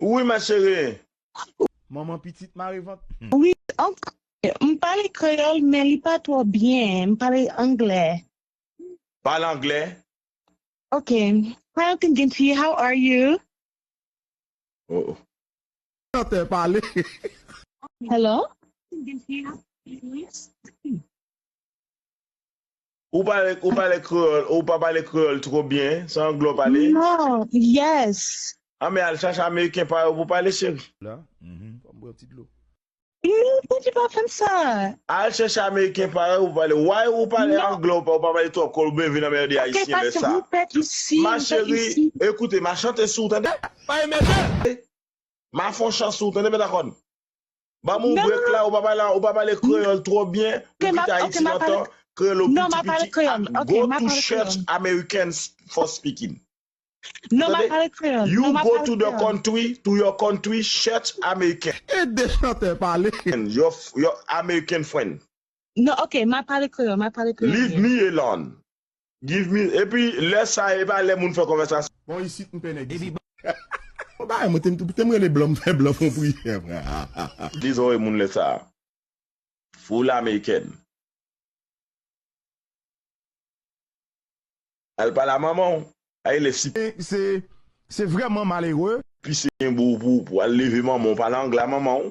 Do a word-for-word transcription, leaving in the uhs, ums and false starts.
Wi, ma chérie. Manman pitit mare vant. Wi, ank- m pale kreyòl, men li pa twò byen. M pale anglè. Pale anglè. Ok. Hi, Uncle Ginty, how are you? Oh, oh. Chantè pale. Hello? Ou pale, ou pale kreyòl, ou pa pale kreyòl twò byen, se anglè w pale? No, yes. Ah, men al chache ameriken parèy ou pou pale, cheri. La, mhm, fò m bwè yon ti dlo. Non, Bondye pa fè m sa. Al chache ameriken parèy ou pale. Why ou pale anglè ou pa, ou pa pale twò kreyòl, ou byen vin anmède ayisyen lè sa. Ma chérie, écoutez, ma chante sou, tande? Pa emete! Ma fè yon chan sou, tande, Pentagon? Ban m yon break la, ou pa pale, ou pa pale kreyòl twò byen, ou kite Ayiti lontan, kreyòl ou piti piti. Go to church Americans for speaking. Non, ma pale kreyòl. You go to the country, to your country, church American. Ede chantè pale. Your, your American friend. Non, ok, ma pale kreyòl, ma pale kreyòl. Leave me alone. Give me, epi lè sa e pa lè moun fè konvèsasyon. Bon, isit m pè nèg isit. Bon, bagay mwen te m te m rele blan, m fè blan fon priyè. Dezore moun lè sa. Full American. Al pale a manman w. Ay le si. Se se vrèman malere. Pi se gen bou pou pou al leve manman w, pale anglè a manman w.